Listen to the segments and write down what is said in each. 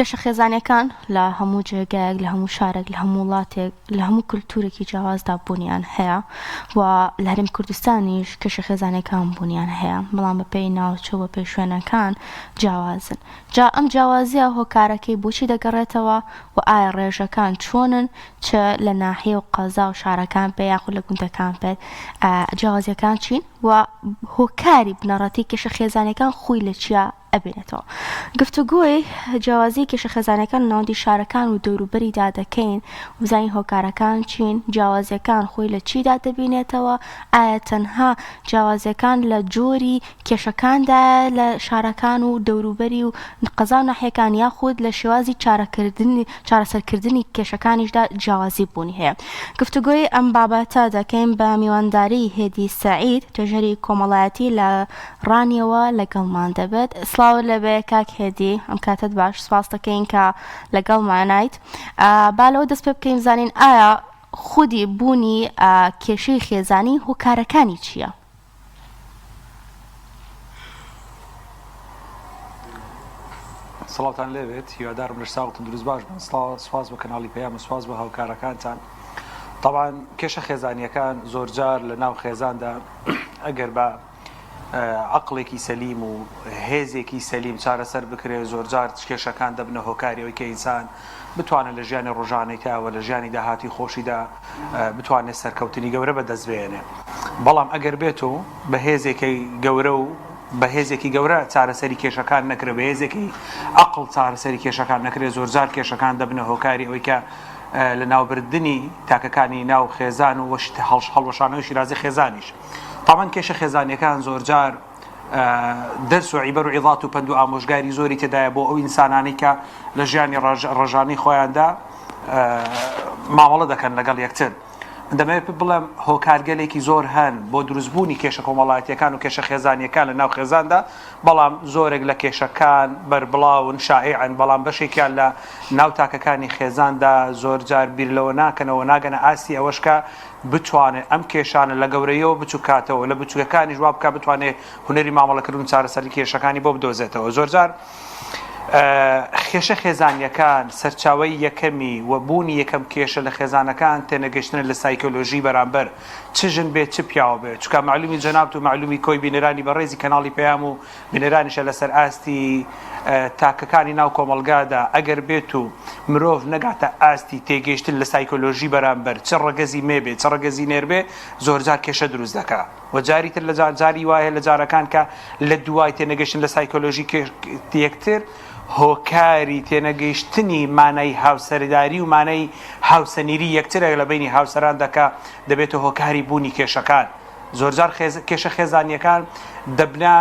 کێشە خێزانیەکان لە هەموو جێگایەک، لە هەموو شارێک، لە هەموو وڵاتێک، لە هەموو کولتوورێکی جیاوازدا بوونیان هەیە و لە هەرێمی کوردستانیش کێشە خێزانیەکان بوونیان هەیە، بەڵام بەپێی ناوچە و بەپێی شوێنەکان جیاوازن. جا ئەم جیاوازیە هۆکارەکەی بۆچی دەگەڕێتەوە و ئایا ڕێژەکان چۆنن چ لە ناحیە و قەزا و شارەکان بێ یاخود لە گوندەکان بێت جیاوازیەکان چین و هۆکاری بنەڕەتی کێشە خێزانیەکان خۆی لە چیا ئەبینێتەوە. گفتوگۆی جیاوازی کێشە خێزانیەکان لە ناوەندی شارەکان و دەوروبەریدا دەکەین و بزانین هۆکارەکان چین، جیاوازیەکان خۆی لە چیدا دەبینێتەوە، ئایا تەنها جیاوازیەکان لە جۆری کێشەکاندایە لە شارەکان و دەوروبەری و قەزا و ناحیەکان یاخود لە شێوازی چارەکردنی چارەسەرکردنی کێشەکانیشدا جیاوازی بوونی هەیە. گفتوگۆی ئەم بابەتە دەکەین بە میوانداری هێدی سەعید توێژەری کۆمەڵایەتی لە ڕانیەوە لەگەڵمان دەبێت. سڵاوت لێبێ کاک هێدی، ئەم کاتەت باش، سپاس دەکەین کە لەگەڵمانایت. با لەوە دەست پێ بکەین بزانین ئایا خودی بوونی کێشەی خێزانی هۆکارەکانی چییە؟ سڵاوتان لێبێت هیوادارم لەش ساغ و تەندروست باش بن سڵاو سوپاس بۆ کەناڵی پەیام و سوپاس بۆ هاوکارەکانتان تەبعەن کێشە خێزانیەکان زۆرجار لە ناو خێزاندا ئەگەر بە عەقڵێکی سەلیم و هێزێکی سەلیم چارەسەر بکرێت زۆرجار کێشەکان دەبنە هۆکاری ئەوەی کە ئینسان بتوانێت لە ژیانی ڕۆژانەیدا و لە ژیانی داهاتووی خۆشیدا بتوانێت سەرکەوتنی گەورە بەدەست بێنێ بەڵام ئەگەر بێت و بە هێزێکی گەورە و بە هێزێکی گەورە چارەسەری کێشەکان نەکرێت بە هێزێکی عەقڵ چارەسەری کێشەکان نەکرێت زۆرجار کێشەکان دەبنە هۆکاری ئەوەی کە لە ناوبردنی تاکەکانی ناو خێزان و هەڵوەشانەوەی شیرازی خێزانیش. تاوان کێشە خێزانیەکان زۆرجار دەرس و عیبەر و عیظات و پەند و ئامۆژگاری زۆری تێدایە بۆ ئەو ئینسانانەی کە لە ژیانی ڕۆژانەی خۆیاندا مامەڵە دەکەن لەگەڵ یەکتر. من دەمەوێت بڵێم هۆکارگەلێکی زۆر هەن بۆ دروستبوونی کێشە کۆمەڵایەتیەکان و کێشە خێزانیەکان لە ناو خێزاندا، بەڵام زۆرێک لە کێشەکان بەربڵاون، شائیعن، بەڵام بەشێکیان لە ناو تاکەکانی خێزاندا زۆرجار بیر لەوە ناکەنەوە، ناگەنە ئاستی ئەوەش کە بتوانێت ئەم کێشانە لە گەورەیەوە بچوککاتەوە، لە بچوکەکانیش وا بکات بتوانێت هونەری مامەڵەکردن و چارەسەری کێشەکانی بۆ بدۆزێتەوە. زۆرجار کێشە خێزانییەکان سەرچاوەی یەکەمی و بوونی یەکەم کێشە لە خێزانەکان تێنەگەشتنە لە سایکۆلۆژی بەرامبەر چ ژن بێت چ پیاو بێت چونکە مەعلومی جەنابت و مەعلومی کۆی بینەرانی بەڕێزی کەناڵی پەیام و بینەرانیشە لەسەر ئاستی تاکەکانی ناو کۆمەڵگادا ئەگەر بێت و مرۆڤ نەگاتە ئاستی تێگەیشتن لە سایکۆلۆژی بەرامبەر چ ڕەگەزی مێ بێ چ ڕەگەزی نێر بێ زۆرجار کێشە دروست دەکا و جاری تر لە جاری وایە لە جارەکان کە لە دوای تێنەگەشتن لە سایکۆلۆژی یەکتر هۆکاری تێنەگەیشتنی مانای هاوسەرداری و مانای هاوسەنیری یەکترە لە بینی هاوسەراندا کە دەبێتە هۆکاری بوونی کێشەکان. زۆرجار کێشە خێزانییەکان دەبنە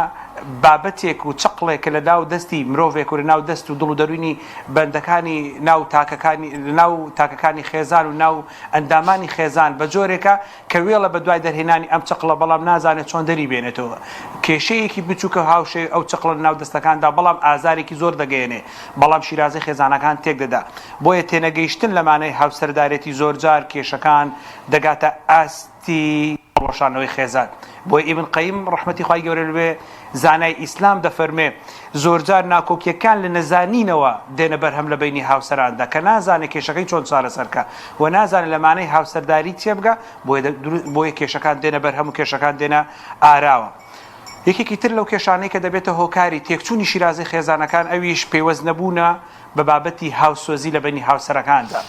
بابەتێک و چەقڵێک کە لە ناو دەستی مرۆڤێک و لە ناو دەست و دڵ و دەروونی بەندەکانی ناو تاکەکانی لە ناو تاکەکانی خێزان و ناو ئەندامانی خێزان بە جۆرێکە کە وێڵە بە دوای دەرهێنانی ئەم چەقڵە بەڵام نازانێت چۆن دەری بێنێتەوە کێشەیەکی بچووکە هاوشێوەی ئەو چەقڵە لە ناو دەستەکاندا بەڵام ئازارێکی زۆر دەگەیەنێ بەڵام شیرازەی خێزانەکان تێک دەدا بۆیە تێنەگەیشتن لە مانای هاوسەردارێتی زۆرجار کێشەکان دەگاتە ئاست تی هەڵوەشانەوەی خێزان. بۆیە ئیبن قەیم ڕەحمەتی خوای گەورە لێ زانای ئیسلام دەفەرموێ، زۆرجار ناکۆکیەکان لە نەزانینەوە دێنە بەرهەم لە بەینی هاوسەراندا کە نازانێ کێشەکەی چۆن چارەسەر کا و نازانێ لە مانای هاوسەرداری تێبگا بۆیە کێشەکان دێنە بەرهەم و کێشەکان دێنە ئاراوە. یەکێکی تر لەو کێشانەی کە دەبێتە هۆکاری تێکچوونی شیرازەی خێزانەکان ئەویش پەیوەست نەبوونە بە بابەتی هاوسۆزی لە بەینی هاوسەرەکاندا.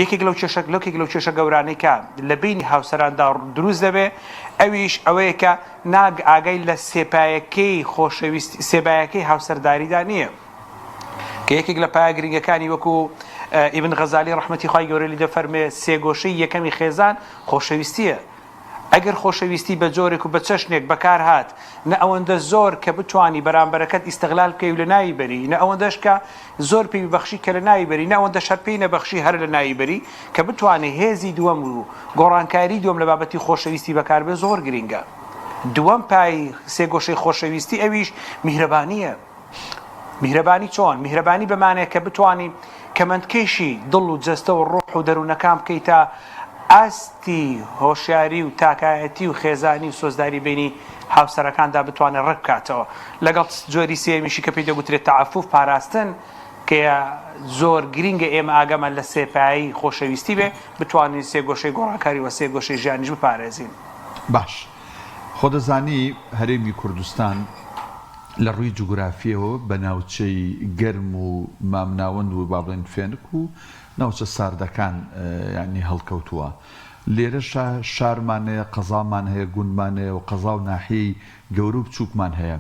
یەکێک لەو کێشە لەکێک لەو کێشە گەورانەی کە لە بینی هاوسەراندا دروست دەبێ ئەویش ئەوەیە کە ناگ ئاگای لە سێپایەکەی خۆشەویست سێبایەکەی هاوسەرداریدا نییە کە یەکێک لە پایە گرنگەکانی وەکو ئیبن غەزالی ڕەحمەتی خوای گەورە لی دەفەرمێ سێگۆشەی یەکەمی خێزان خۆشەویستیە ئەگەر خۆشەویستی بە جۆرێک و بە چەشنێک بەکار هات، نە ئەوەندە زۆر کە بتوانی بەرامبەرەکەت ئیستغلال بکەی و لەناوی بەری، نە ئەوەندەش کە زۆر پێی ببەخشی کە لەناوی بەری، نە ئەوەندەش هەر پێی نەبەخشی هەر لەناوی بەری، کە بتوانێ هێزی دووەم و گۆڕانکاری دووەم لە بابەتی خۆشەویستی بەکار بێ زۆر گرینگە. دووەم پای سێگۆشەی خۆشەویستی ئەویش میهرەبانییە. میهرەبانی چۆن؟ میهرەبانی بە مانای کە بتوانی کەمەندکێشی دڵ و جەستە و ڕۆح و دەروونەکان بکەی تا. ئاستی هۆشیاری و تاکایەتی و خێزانی و سۆزداری بەینی هاوسەرەکاندا بتوانێت ڕێک بکاتەوە. لەگەڵ جۆری سێیەمیشی کە پێی دەگوترێت تەعەفوف، پاراستن، کە زۆر گرینگە ئێمە ئاگامان لە سێ پایەی خۆشەویستی بێ، بتوانین سێ گۆشەی گۆڕانکاری و سێ گۆشەی ژیانیش بپارێزین. باش خۆ دەزانی هەرێمی کوردستان لە ڕووی جوگرافییەوە بە ناوچەی گەرم و مامناوەند و با بڵێین فێنک و ناوچە ساردەکان یانی هەڵکەوتووە. لێرەشا شارمان هەیە، قەزامان هەیە، گوندمان هەیە و قەزا و ناحیەی گەورە و بچووکمان هەیە.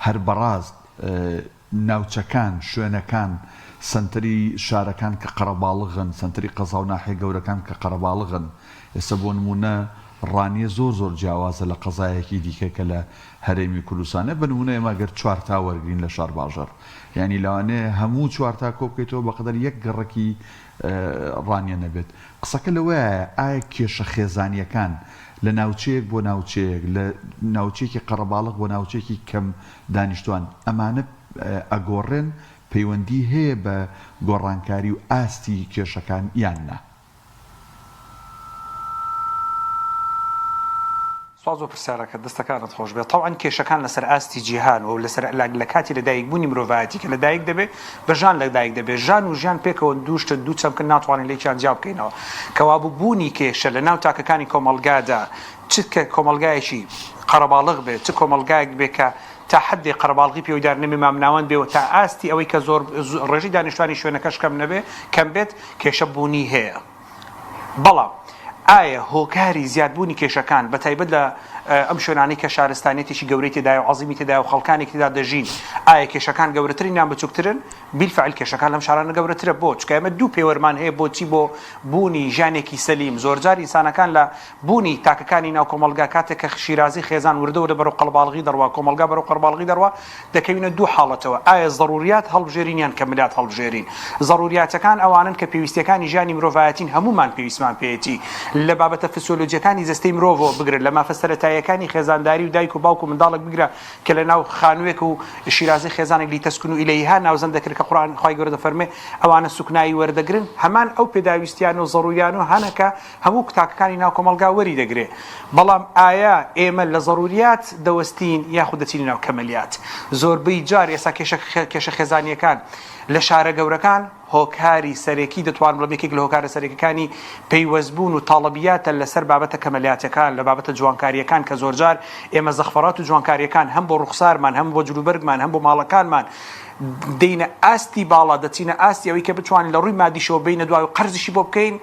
هەر بەڕاست ناوچەکان، شوێنەکان، سەنتەری شارەکان کە قەرەباڵغن، سەنتەری قەزا و ناحیە گەورەکان کە قەرەباڵغن، ئێستا بۆ نموونە ڕانیە زۆر زۆر جیاوازە لە قەزایەکی دیکە کە لە هەرێمی کوردستانە، بە نموونە ئێمە گەر چوارتا وەرگرین لە شارباژێڕ یانی لەوانەیە هەموو چوارتا کۆ بکەیتەوە بەقەدەر یەک گەڕەکی ڕانیە نەبێت. قسەکە لەوەیایە ئایا کێشە خێزانییەکان لە ناوچەیەک بۆ ناوچەیەک، لە ناوچەیەکی قەرەباڵغ بۆ ناوچەیەکی کەم دانیشتوان ئەمانە ئەگۆڕێن، پەیوەندی هەیە بە گۆڕانکاری و ئاستی کێشەکان یان نا؟ سوپاس بۆ پرسیارەکەت دەستەکانت خۆش بێت تەبعەن کێشەکان لەسەر ئاستی جیهان و لەسەر لە کاتی لەدایک بوونی مرۆڤایەتی کە لەدایک دەبێ بە ژان لەدایک دەبێ ژان و ژیان پێکەوەن دوو شتن دوو چەمکن ناتوانین لێکیان جیا بکەینەوە کەوابوو بوونی کێشە لە ناو تاکەکانی کۆمەڵگادا چ کە کۆمەڵگایەکی قەرەباڵغ بێت چ کۆمەڵگایەک بێ کە تا حەدێ قەرەباڵغی پێوەدار نەبێ مامناوەند بێ و تا ئاستی ئەوەی کە زۆر ڕێژەی دانیشتوانی شوێنەکەش کەم نەبێ کەم بێت کێشە بوونی هەیە. بەڵام ئایا هۆکاری زیادبوونی کێشەکان بە تایبەت لە ئەم شوێنانەی کە شارستانیەتێکی گەورەی تێدایە و عەزیمی تێدایە و خەڵکانێک تێدا دەژین ئایا کێشەکان گەورەترن یان بچووکترن؟ بیلفعل کێشەکان لەم شارانە گەورەترە بۆ؟ چونکە ئێمە دوو پێوەرمان هەیە بۆچی بۆ بوونی ژیانێکی سەلیم زۆرجار ئینسانەکان لە بوونی تاکەکانی ناو کۆمەڵگا کاتێک کە شیرازەی خێزان وردە وردە بەرەو قەڵباڵغی دەڕوا کۆمەڵگا بەرەو قەرباڵغی دەڕوا دەکەوینە دوو حاڵەتەوە ئایا زەڕوریات هەڵبژێرین یان کەملیات هەڵبژێرین زەڕوریاتەکان ئەوانەن کە پێویستیەکانی ژیانی مرۆڤایەتین هەموومان پێویستمان پێیەتی لە بابەتە فسیۆلۆجیەکانی جەستەی مرۆڤەوە بگرە لە مافە سەرەتاییەکانی خێزانداری و دایک و باوک و منداڵێک بگرە کە لە ناو خانووێک و شیرازەی خێزانێک لیتەسکونو ئیلەیها ناوزەند دەکرێت کە قورئان خوای گەورە دەفەرمێ ئەوانە سوکنایی وەردەگرن هەمان ئەو پێداویستیان و زەڕوریانە هەنە کە هەموو تاکەکانی ناو کۆمەڵگا وەری دەگرێ بەڵام ئایا ئێمە لە زەروریات دەوەستین یاخود دەچینە ناو کەمەلیات زۆربەی جار ئێستا کێشە کێشە خێزانیەکان لە شارە گەورەکان هۆکاری سەرەکی دەتوانم بڵێم یەکێک لە هۆکارە سەرەکیەکانی پەیوەستبوون و تاڵەبیاتە لەسەر بابەتە کەمەلیاتەکان لە بابەتە جوانکاریەکان کە زۆرجار ئێمە زەخفەرات و جوانکاریەکان هەم بۆ ڕوخسارمان هەم بۆ جلوبەرگمان هەم بۆ ماڵەکانمان دێینە ئاستی باڵا دەچینە ئاستی ئەوەی کە بتوانین لە ڕووی مادیشەوە بینە دوای و قەرزیشی بۆ بکەین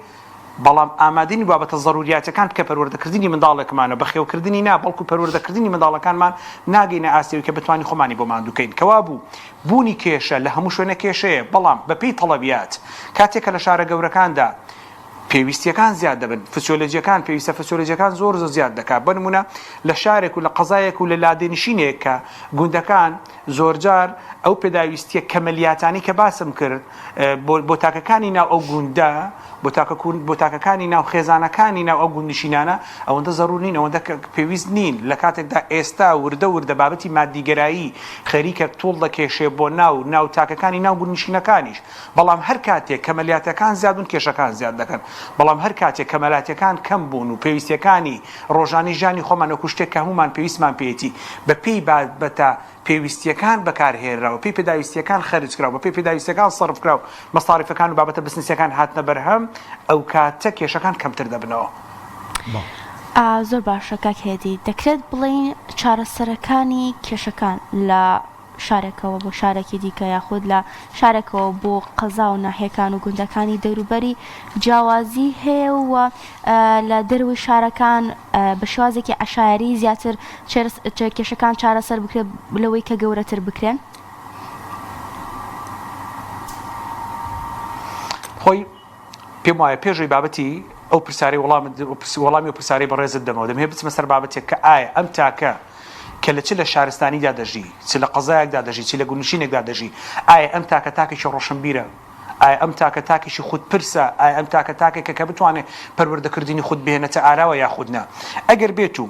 بەڵام ئامادەنین بابەتە زەروریاتەکان کە پەروەردەکردنی منداڵێکمانە، بەخێوکردنی نا، بەڵکو پەروەردەکردنی منداڵەکانمان ناگەینە ئاستی ئەوەی کە بتوانین خۆمانی بۆ ماندوو کەین. کەوابوو بوونی کێشە لە هەموو شوێنێک کێشەیە، بەڵام بەپێی تەڵەبیات کاتێک کە لە شارە گەورەکاندا پێویستییەکان زیاد دەبن، فسیۆلۆجییەکان، پێویستە فسیۆلۆجییەکان زۆر زۆر زیاد دەکات. بۆ نموونە لە شارێک و لە قەزایەک و لە لادێنشینێک کە گوندەکان زۆرجار ئەو پێداویستییە کەمەلیاتانەی کە باسم کرد بۆ تاکەکانی ناو ئەو گوندە، بۆ تاکە بۆ تاکەکانی ناو خێزانەکانی ناو ئەو گوندنشینانە ئەوەندە زەروور نین، ئەوەندە پێویست نین، لە کاتێکدا ئێستا وردە وردە بابەتی مادیگەرایی خەریکە توڵ دەکێشێ بۆ ناو ناو تاکەکانی ناو گوندنشینەکانیش. بەڵام هەر کاتێک کەمەلیاتەکان زیاد بوون کێشەکان زیاد دەکەن. بەڵام هەر کاتێک کەمەلاتەکان کەم بوون و پێویستیەکانی ڕۆژانەی ژیانی خۆمان وەکو شتێک کە هەموومان پێویستمان پێیەتی بە پێی بابەتە پێویستیەکان بەکار هێنرا و پێی پێداویستیەکان خەرج کرا و بەپێی پێداویستیەکان سەرف کرا و مەساریفەکان و بابەتە بزنسیەکان هاتنە بەرهەم ئەوکاتە کێشەکان کەمتر دەبنەوە. زۆر باشە کاک هێدی، دەکرێت بڵێین چارەسەرەکانی کێشەکان لە شارێکەوە بۆ شارێکی دیکە یاخود لە شارێکەوە بۆ قەزا و ناحیەکان و گوندەکانی دەوروبەری جیاوازی هەیە و لە دەروی شارەکان بە شێوازێکی عەشایەری زیاتر کێشەکان چارەسەر بکرێت لەوەی کە گەورەتر بکرێن؟ خۆی پێم وایە پێش ئەوەی بابەتی ئەو پرسیارەی وەڵامت وەڵامی ئەو پرسیارەی بەڕێزت دەمەوە دەمهەوێت بچمە سەر بابەتێک کە ئایا ئەم تاکە کە لە چ لە شارستانیدا دەژی چ لە قەزایەکدا دەژی چ لە گوندنشینێکدا دەژی ئایا ئەم تاکە تاکێکی ڕۆشنبیرە ئایا ئەم تاکە تاکێکی خودپرسە ئایا ئەم تاکە تاکێکە کە بتوانێت پەروەردەکردنی خود بهێنێتە ئاراوە یاخود نا ئەگەر بێت و.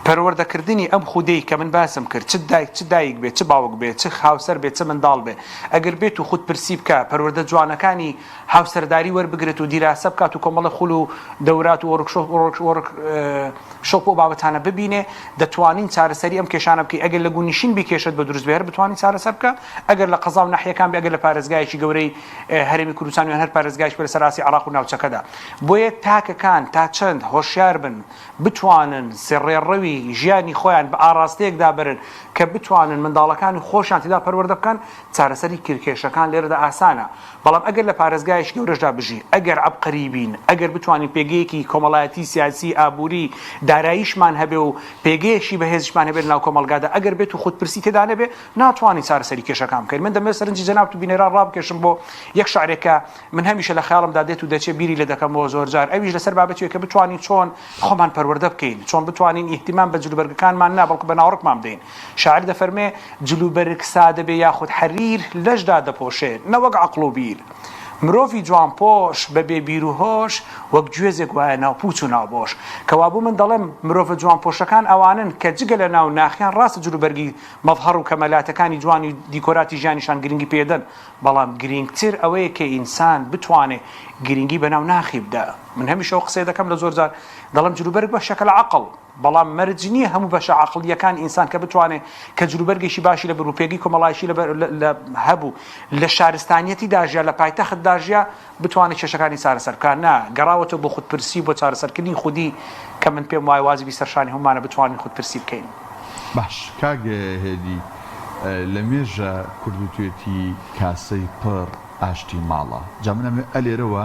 پەروەردەکردنی ئەم خودەی کە من باسم کرد، چ دایک چ دایک بێ، چ باوک بێ، چ هاوسەر بێ، چ منداڵ بێ، ئەگەر بێت و خودپرسی بکا، پەروەردە جوانەکانی هاوسەرداری وەربگرێت و دیراسە بکات و کۆمەڵە خول و دەورات و وۆرک شۆپ و ئەو بابەتانە ببینێ، دەتوانین چارەسەری ئەم کێشانە بکەین. ئەگەر لە گوندنشین بی کێشەت بۆ دروست بێ هەر بتوانین چارەسەر بکە، ئەگەر لە قەزا و ناحیەکان بێ، ئەگەر لە پارێزگایەکی گەورەی هەرێمی کوردستان یان هەر پارێزگایەکی بێ لەسەر ئاستی عێراق و ناوچەکەدا. بۆیە تاکەکان تا چەند هۆشیار بن، بتوانن ڕێڕەوی ژیانی خۆیان بە ئاڕاستەیەکدا بەرن کە بتوانن منداڵەکانی خۆشیان تێدا پەروەردە بکەن، چارەسەری کێشەکان لێرەدا ئاسانە. بەڵام ئەگەر لە پارێزگایەکی گەورەشدا بژین، ئەگەر عەبقەری بین، ئەگەر بتوانین پێگەیەکی کۆمەڵایەتی، سیاسی، ئابووری، داراییشمان هەبێ و پێگەیەکی بەهێزیشمان هەبێ لەناو کۆمەڵگادا، ئەگەر بێت و خودپرسی تێدا نەبێ، ناتوانین چارەسەری کێشەکان بکەین. من دەمەوێت سەرنجی جەنابت و بینەران ڕابکێشم بۆ یەک شعرێک کە من هەمیشە لە خەیاڵمدا دێت و دەچێ بیری لێ دەکەمەوە زۆرجار، ئەویش لەسەر بابەتێکە کە بتوانین چۆن خۆمان پەروەردە بکەین، چۆن بتوانین ئیهتیمام بە جلوبەرگەکانمان نا، بەڵکو بە ناوەڕۆکمان بدەین. شاعیر دەفەرمێ، جلوبەرگ سادە بێ یاخود حەریر، لەش دادەپۆشێ، نەوەک عەقڵ و بیر. مرۆڤی جوانپۆش بە بێ بیر و هۆش، وەک گوێزێک وایە ناو پووچ و ناو بۆش. کەوابوو من دەڵێم مرۆڤە جوانپۆشەکان ئەوانەن کە جگە لە ناو ناخیان ڕاستە جلوبەرگی مەزهەر و کەمەلاتەکانی جوانی و دیکۆراتی ژیانیشان گرنگی پێدەن، بەڵام گرینگتر ئەوەیە کە ئینسان بتوانێ گرینگی بە ناو ناخی بدا. من هەمیشە ئەو قسەیە دەکەم لە زۆر جار دەڵێم جلوبەرگ بەشێکە لە عەقڵ، بەڵام مەرج نییە هەموو بەشە عەقڵییەکان ئینسان کە بتوانێ کە جلوبەرگێکی باشی لەبەر و پێگەی کۆمەڵایەتی لەبەر لە هەبوو لە شارستانیەتیدا ژیا لە پایتەختدا ژیا بتوانێ کێشەکانی چارەسەر بکا نا گەڕاوەتەوە بۆ خودپرسی و بۆ چارەسەرکردنی خودی کە من پێم وایە واجبی سەرشانی هەموومانە بتوانین خودپرسی بکەین. باش کاک هێدی لە مێژە کورد وتوێتی کاسەی پڕ ئاشتی ماڵە جا من ئەمەوێ ئەلێرەوە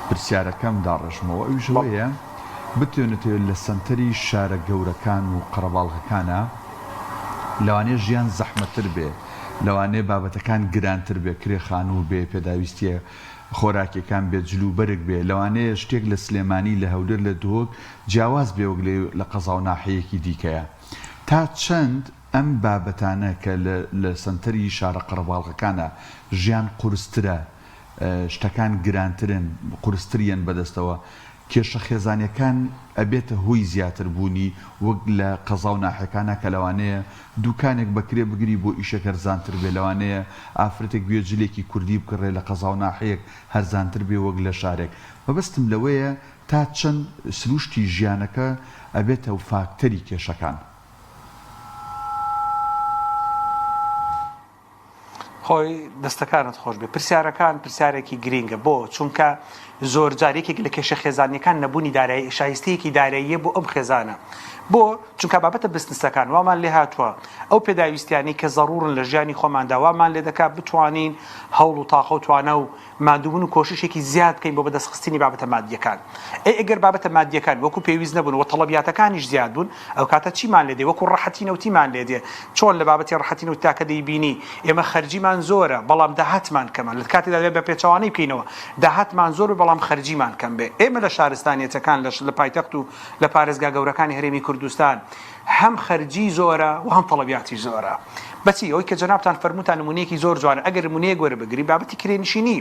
پرسیارەکەم داڕێژمەوە ئەویش ئەوەیە بتەوێ نەتەوێ لە سەنتەری شارە گەورەکان و قەرەباڵغەکانا لەوانەیە ژیان زەحمەتتر بێ لەوانەیە بابەتەکان گرانتر بێ کرێ خانوو بێ پێداویستیە خۆراکیەکان بێ جل و بەرگ بێ لەوانەیە شتێک لە سلێمانی لە هەولێر لە دهۆک جیاواز بێ وەک لە لە قەزا و ناحیەیەکی دیکەیە تا چەند ئەم بابەتانە کە لە لە سەنتەری شارە قەرەباڵغەکانە ژیان قورسترە شتەکان گرانترن قورستر یەن بەدەستەوە کێشە خێزانیەکان ئەبێتە هۆی زیاتر بوونی وەک لە قەزا و ناحیەکانا کە لەوانەیە دوکانێک بە کرێ بگری بۆ ئیشێک هەرزانتر بێ لەوانەیە ئافرەتێک بوێ جلێکی کوردی بکڕێ لە قەزا و ناحیەک هەرزانتر بێ وەک لە شارێک مەبەستم لەوەیە تا چەند سروشتی ژیانەکە ئەبێتە فاکتەری کێشەکان. خۆی دەستەکانت خۆش بێ پرسیارەکان پرسیارێکی گرینگە بۆ چونکە زۆرجار یەکێک لە کێشە خێزانیەکان نەبوونی دارایی شایستەیەکی داراییە بۆ ئەم خێزانە بۆ چونکە بابەتە بزنسەکان وامان لێ هاتووە ئەو پێداویستیانەی کە زەڕوورن لە ژیانی خۆماندا وامان لێ دەکات بتوانین هەوڵ و تاقە و توانا و ماندووبوون و کۆششێکی زیاد بکەین بۆ بەدەستخستنی بابەتە مادییەکان. ئەی ئەگەر بابەتە مادییەکان وەکو پێویست نەبوون و تەڵەبیاتەکانیش زیاد بوون، ئەوکاتە چیمان لێ دێ؟ وەکو ڕەحەتی نەوتیمان لێ دێ. چۆن لە بابەتی ڕەحەتی نەوتدا کە دەیبینی ئێمە خەرجیمان زۆرە، بەڵام داهاتمان کەمە. لە کاتێکدا دەبێ بە پێچەوانەی بکەینەوە، داهاتمان زۆر بێ، بەڵام خەرجیمان کەم بێ. ئێمە لە شارستانیەتەکان، لە لە پایتەخت و لە پارێزگا گەورەکانی هەرێمی کوردستان، هەم خەرجی زۆرە و هەم تەڵەبیاتیش زۆرە. بەچی؟ ئەوەی کە جەنابتان فەرمووتان نموونەیەکی زۆر جوانە، ئەگەر نموونەیەک وەربگرین بابەتی کرێنشینی،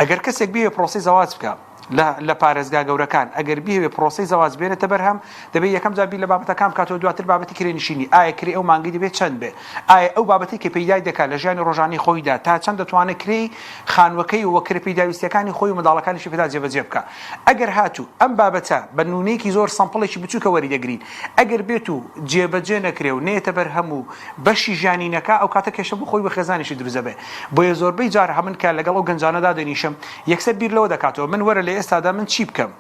ئەگەر کەسێک بیەوێ پرۆسەی زەواج بکا لە لە پارێزگا گەورەکان، ئەگەر بیەوێ پرۆسەی زەواج بێنێتە بەرهەم، دەبێ یەکەم جار بیر لە بابەتەکان بکاتەوە دواتر بابەتی کرێنشینی، ئایا کرێی ئەو مانگەی دەبێ چەند بێ؟ ئایا ئەو بابەتەی کە پەیدای دەکا لە ژیانی ڕۆژانەی خۆیدا تا چەند دەتوانێ کرێی خانووەکەی و کرێ پیداویستیەکانی خۆی و منداڵەکانیشی پێدا جێبەجێ بکا؟ ئەگەر هاتوو ئەم بابەتە بە نموونەیەکی زۆر سەمپڵێکی بچووکە وەریدەگرین، ئەگەر بێت و جێبەجێ نەکرێ و نەیەتە بەرهەم و بەشی ژیانی نەکا ئەو کاتە کێشە بۆ خۆی و خێزانیشی دروست دەبێ. بۆیە زۆربەی جار هەمن کە لەگەڵ ئەو گەنجانە دادەنیشم یەکسەر بیر لەوە دەکاتەوە من وەرە لە ئێستادا من چی بکەم؟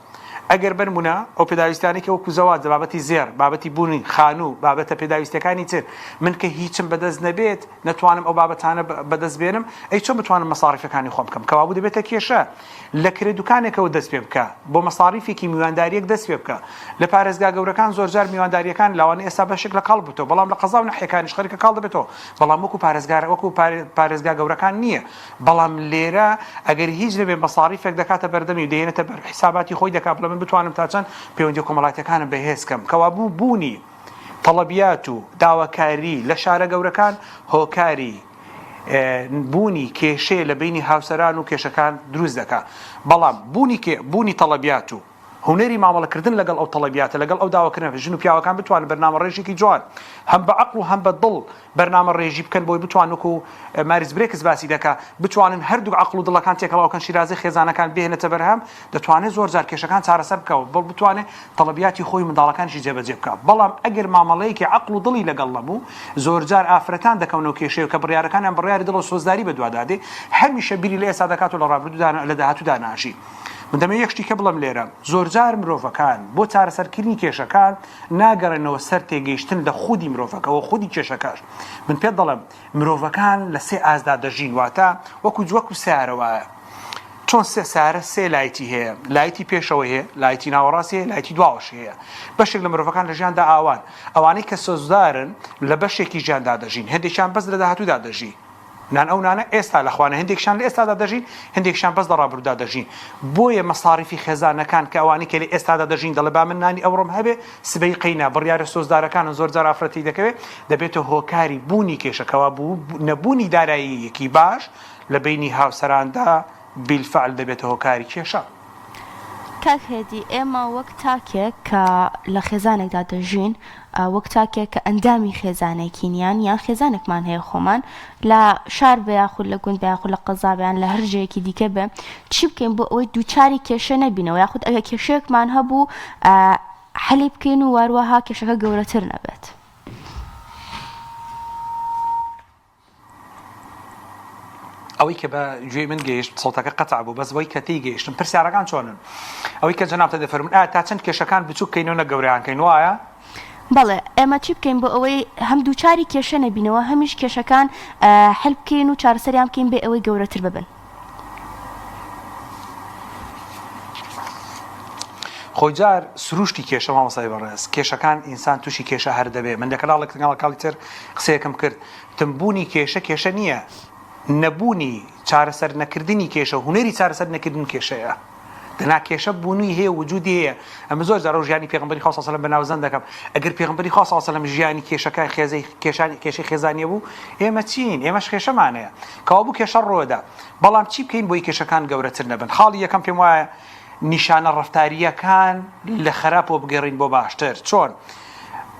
ئەگەر بەنمونە ئەو پێداویستیانەی کە وەکو زەواج بابەتی زێڕ، بابەتی بوونی خانوو، بابەتە پێداویستیەکانی تر من کە هیچم بەدەست نەبێت نەتوانم ئەو بابەتانە بەدەست بێنم ئەی چۆن بتوانم مەساریفەکانی خۆم بکەم؟ کەوابوو دەبێتە کێشە. لە کرێ دوکانێکەوە دەست پێ بکە، بۆ مەساریفێکی میواندارییەک دەست پێ بکە. لە پارێزگا گەورەکان زۆرجار میواندارییەکان لاوانەیە ئێستا بەشێک لە کاڵ ببتەوە، بەڵام لە قەزا و ناحیەکانیش خەریکە کاڵ دەبێتەوە، بەڵام وەکو پارێزگار وەکو پارێزگا گەورەکان نییە. بەڵام لێرە ئەگەر هیچ نەبێ مەساریفێک دەکاتە بەردەمی و دەیهێنێتە بەر حیساباتی خۆی دەکا بڵێ من بتوانم تا چەند پەیوەندییە کۆمەڵایەتییەکانم بەهێز کەم. کەوابوو بوونی تەڵەبیات و داواکاری لە شارە گەورەکان هۆکاری بوونی کێشەیە لە بەینی هاوسەران و کێشەکان دروست دەکا بەڵام بوونی کێ بوونی تەڵەبیات و. هونەری مامەڵەکردن لەگەڵ ئەو تەڵەبیاتە، لەگەڵ ئەو داواکردنە، ژن و پیاوەکان بتوانن بەرنامەڕێژێکی جوان هەم بە عەقڵ و هەم بە دڵ بەرنامەڕێژی بکەن بۆی بتوانن وەکو ماریس برێکس باسی دەکا بتوانن هەردووک عەقڵ و دڵەکان تێکەڵاو بکەن شیرازەی خێزانەکان بهێنێتە بەرهەم دەتوانێت زۆر جار کێشەکان چارەسەر بکا و بڵ بتوانێت تەڵەبیاتی خۆی و منداڵەکانیشی جێبەجێ بکا بەڵام ئەگەر مامەڵەیەکی عەقڵ و دڵی لەگەڵ نەبوو زۆرجار ئافرەتان دەکەونەوە کێشەیەوە کە بڕیارەکانیان بڕیاری دڵ و سۆزداری بەدوادا دێ هەمیشە بیری لە ئێستا دەکات و لە ڕابردوودا لە داهاتوودا ناژی. من دەمەوێت یەک شتی کە بڵێم لێرە، زۆرجار مرۆڤەکان بۆ چارەسەرکردنی کێشەکان ناگەڕێنەوە سەر تێگەیشتن لە خودی مرۆڤەکە و خودی کێشەکەش. من پێت دەڵێم مرۆڤەکان لە سێ ئاستدا دەژین، واتە وەکو وەکو سەیارە وایە. چۆن سێ سەیارە سێ لایتی هەیە، لایتی پێشەوەی هەیە، لایتی ناوەڕاستی هەیە، لایتی دواوەشی هەیە. بەشێک لە مرۆڤەکان لە ژیاندا ئاوان. ئەوانەی کە سۆزدارن لە بەشێکی ژیاندا دەژین، هەندێکیان بەس لە داهاتوودا دەژی. نان ئەو نانە ئێستا لە خوانە هەندێکشان لە ئێستادا دەژین هەندێکشان بەس لە ڕابردوودا دەژین بۆیە مەساریفی خێزانەکان کە ئەوانەی کە لە ئێستادا دەژین دەڵێ با من نانی ئەوڕۆم هەبێ سبەی قەینا بڕیارە سۆزدارەکانن زۆر جار ئافرەتی دەکەوێ دەبێتە هۆکاری بوونی کێشە کەوا بوو نەبوونی داراییەکی باش لە بەینی هاوسەراندا بیلفعل دەبێتە هۆکاری کێشە. کاک هێدی ئێمە وەک تاکێک کە لە خێزانێکدا دەژین وەک تاکێک کە ئەندامی خێزانێکین یان یان خێزانێکمان هەیە خۆمان لە شار بێ یاخود لە گوند بێ یاخود لە قەزا بێ یان لە هەر جێیەکی دیکە بێ چی بکەین بۆ ئەوەی دووچاری کێشە نەبینەوە یاخود ئەگەر کێشەیەکمان هەبوو حەلی بکەین و واروەها کێشەکە گەورەتر نەبێت. ئەوەی کە بە گوێی من گەیشت سەوتەکە قەتع بوو بەس وەی کە تێی گەیشتم پرسیارەکان چۆنن ئەوەی کە جەنابتە دەفەرموون ئایا تا چەند کێشەکان بچووک کەین و نە گەورەیان کەین وایە؟ بەڵێ ئێمە چی بکەین بۆ ئەوەی هەم دووچاری کێشە نەبینەوە هەمیش کێشەکان حل بکەین و چارەسەریان بکەین بێ ئەوەی گەورەتر ببن. خۆی جار سروشتی کێشە مامۆستای بەڕێز کێشەکان ئینسان تووشی کێشە هەر دەبێ من لە کەناڵێک کەناڵەکانی تر قسەیەکم کرد وتم بوونی کێشە کێشە نییە، نەبوونی چارەسەر نەکردنی کێشە هونەری چارەسەر نەکردن کێشەیە. دەنا کێشە بوونی هەیە وجودی هەیە. ئەمە زۆر جار ئەو ژیانی پێغەمبەری خوا صلی الله علیه و سلم بە ناوزەند دەکەم. ئەگەر پێغەمبەری خوا صلی الله علیه و سلم ژیانی کێشەکە خێزەی کێشانی کێشەی خێزانیە بوو، ئێمە چین؟ ئێمەش کێشەمان هەیە. کەوابوو کێشە ڕووەدا. بەڵام چی بکەین بۆی کێشەکان گەورەتر نەبن؟ خاڵی یەکەم پێم وایە نیشانە ڕەفتارییەکان لە خراپەوە بگەڕین بۆ باشتر. چۆن؟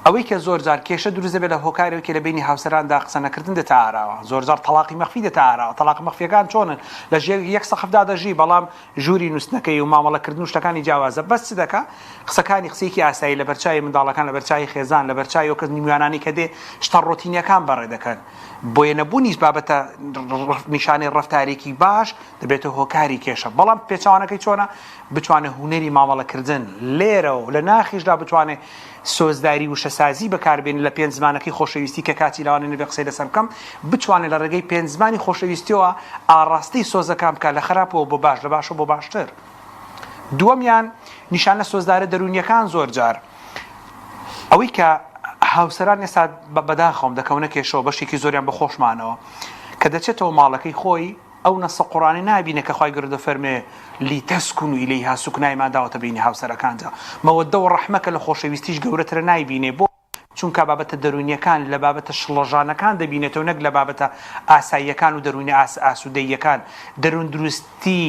ئەوەی کە زۆر جار کێشە دروست دەبێت لە هۆکاری ئەوەی کە لە بەینی هاوسەراندا قسە نەکردن دێتە ئاراوە، زۆر جار تەڵاقی مەخفی دێتە ئاراوە، تەڵاقە مەخفیەکان چۆنن؟ لە ژێر یەک سەقفدا دەژی بەڵام ژووری نووستنەکەی و مامەڵەکردن و شتەکانی جیاوازە، بەس چ دەکا؟ قسەکانی قسەیەکی ئاسایی لەبەرچاوی منداڵەکان، لەبەرچاوی خێزان، لەبەرچاوی ئەو کەس میوانانەی کە دێ شتە ڕۆتینیەکان بەڕێ دەکەن، بۆیە نەبوونی بابەتە نیشانەی ڕەفتارێکی باش دەبێتە هۆکاری کێشە، بەڵام پێچەوانەکەی چۆنە؟ بتوانێت هونەری مامەڵەکردن لێرە و لە ناخیشدا بتوانێت سۆزداری وشەسازی بەکاربێنێت لە پێنج زمانەکەی خۆشەویستی کە کاتی لەوانەیە نەبێت قسەی لەسەر بکەم، بتوانێت لە ڕێگەی پێنج زمانی خۆشەویستیەوە ئاڕاستەی سۆزەکان بکات لە خراپەوە بۆ باش، لە باشەوە بۆ باشتر. دووەمیان نیشانە سۆزدارە دەروونییەکان زۆرجار ئەوەی کە هاوسەران ئێستا بەداخەوەم دەکەونە کێشەوە بەشێکی زۆریان بە خۆشمانەوە کە دەچێتەوە ماڵەکەی خۆی ئەو نەسە قوڕانەی نابینێ کە خوای گەورە دەفەرموێ، لتسکنوا الیها سوکنایمان داوەتە بەینی هاوسەرەکاندا، مەوەدە و ڕەحمە کە لە خۆشەویستیش گەورەترە نایبینێ، بۆ؟ چونکا بابەتە دەروونیەکان لە بابەتە شڵەژانەکان دەبینێتەوە نەک لە بابەتە ئاساییەکان و دەروونە ئاسوودەییەکان، دەرووندروستی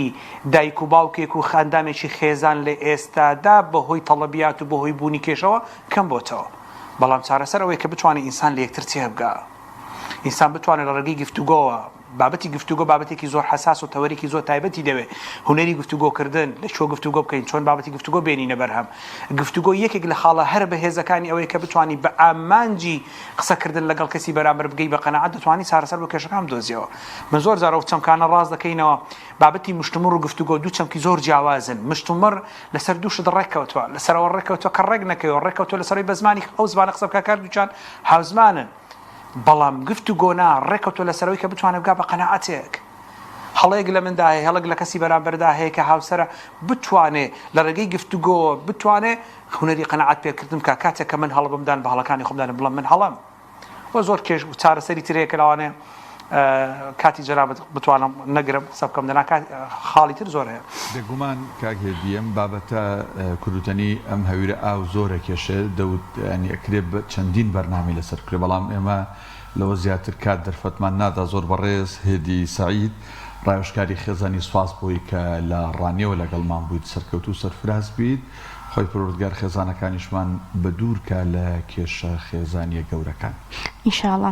دایک و باوکێک و ئەندامێکی خێزان لە ئێستادا بەهۆی تەڵەبیات و بەهۆی بوونی کێشەوە کەم بۆتەوە، بەڵام چارەسەر ئەوەیە کە بتوانێ ئینسان لە یەکتر تێبگا، ئینسان بتوانێ لە ڕێگەی گفتوگۆوە. بابەتی گفتوگۆ بابەتێکی زۆر حەساس و تەوەرێکی زۆر تایبەتی دەوێ، هونەری گفتوگۆکردن، لە کوێ گفتوگۆ بکەین، چۆن بابەتی گفتوگۆ بێنینە بەرهەم. گفتوگۆ یەکێک لە خاڵە هەرە بەهێزەکانی ئەوەیە کە بتوانی بە ئامانجی قسەکردن لەگەڵ کەسی بەرامبەر بگەی بە قەناعەت دەتوانی چارەسەر بۆ کێشەکان بدۆزیەوە. من زۆر جار ئەو چەمکانە ڕاست دەکەینەوە، بابەتی مشتومڕ و گفتوگۆ دوو چەمکی زۆر جیاوازن. مشتومڕ لەسەر دوو شت ڕێککەوتوە، لەسەر ئەوە ڕێککەوتوە کە ڕێک نەکەوێ و ڕێککەوتوە لەسەر ئەوەی بە زمانی ئەو زمانە قسە بکا کە هەردووکیان هاوزمانن. بەڵام گفتوگۆ نا، ڕێکەوتوە لەسەر ئەوەی کە بتوانێت بگات بە قەناعەتێک. هەڵەیەک لە مندا هەیە، هەڵەک لە کەسی بەرامبەردا هەیە کە هاوسەرە، بتوانێ لە ڕێگەی گفتوگۆوە بتوانێ هونەری قەناعەت پێکردن بکات، کاتێک کە من هەڵە بم دان بە هەڵەکانی خۆمدا نێم بڵێم من هەڵەم. وە زۆر کێش و چارەسەری تر هەیە کە لەوانەیە کاتی جەنابت بتوانم نەگرم قسە بکەم دەنا کات خاڵی تر زۆر هەیە. بێگومان کاک هێدی ئەم بابەتە کوردوتەنی ئەم هەویرە ئاو زۆر ئەکێشێ دەوت یانی ئەکرێ چەندین بەرنامەی لەسەر بکرێ بەڵام ئێمە لەوە زیاتر کات دەرفەتمان نادا زۆر بەڕێز هێدی سەعید. ڕاوێژکاری خێزانی سوپاس بۆی کە لە ڕانیەوە لەگەڵمان بوویت سەرکەوتوو سەرفراز بیت خوای پەروەردگار خێزانەکانیشمان بەدوور کا لە کێشە خێزانیە گەورەکان. ان شاء اللە.